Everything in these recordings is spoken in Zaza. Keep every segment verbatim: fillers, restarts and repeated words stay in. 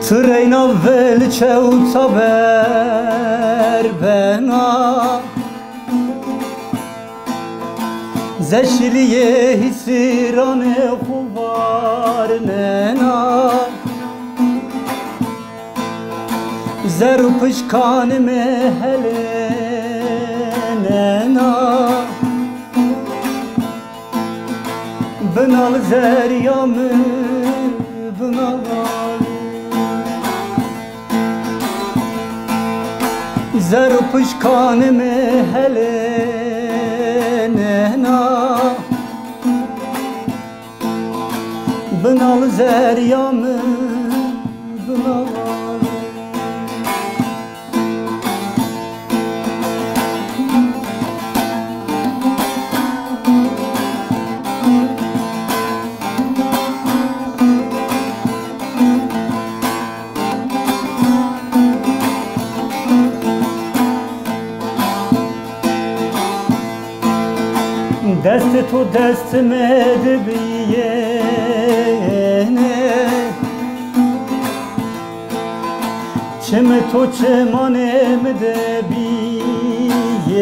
Ti reyna vilçe û taber bena, ze şilîyê hîsîranê xwu varnena. Zer û pişkanê mi helênena. Binal zerrîya mi, binal. Zer û pişkanê mi helênena. Binal zerrîya mi, binal. Destê to destê mi de bîyêne, çimê to çimanê mi de bîyêne.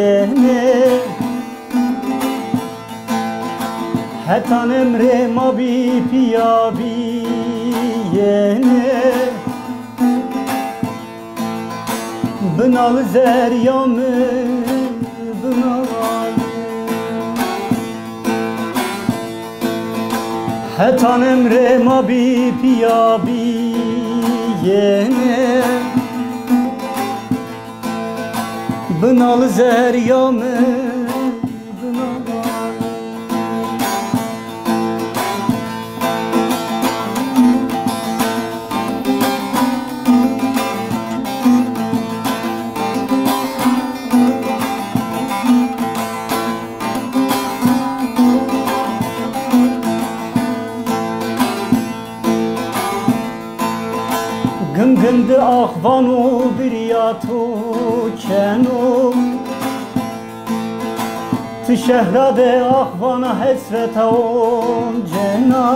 Hetan emrê ma bî pîya bîyêne. Binal zerrîya mi, binal. Hetan emrê ma bî pîya bîyêne. Binal zerrîya mi, binal. Gim gim di ax vano, birîya to keno. Ti şehra de ax vana, hesreta oncena.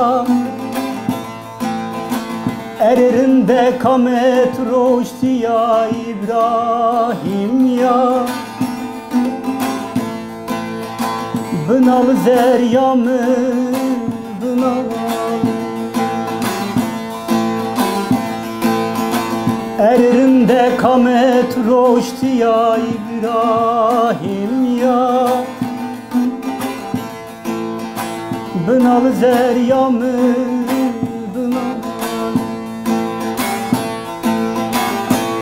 Erê rindek amet roştîya Îbrahîm ya. Binal zerrîya mi, binal. Erê rindek amet roştîya Îbrahîm ya. Binal zerrîya mi,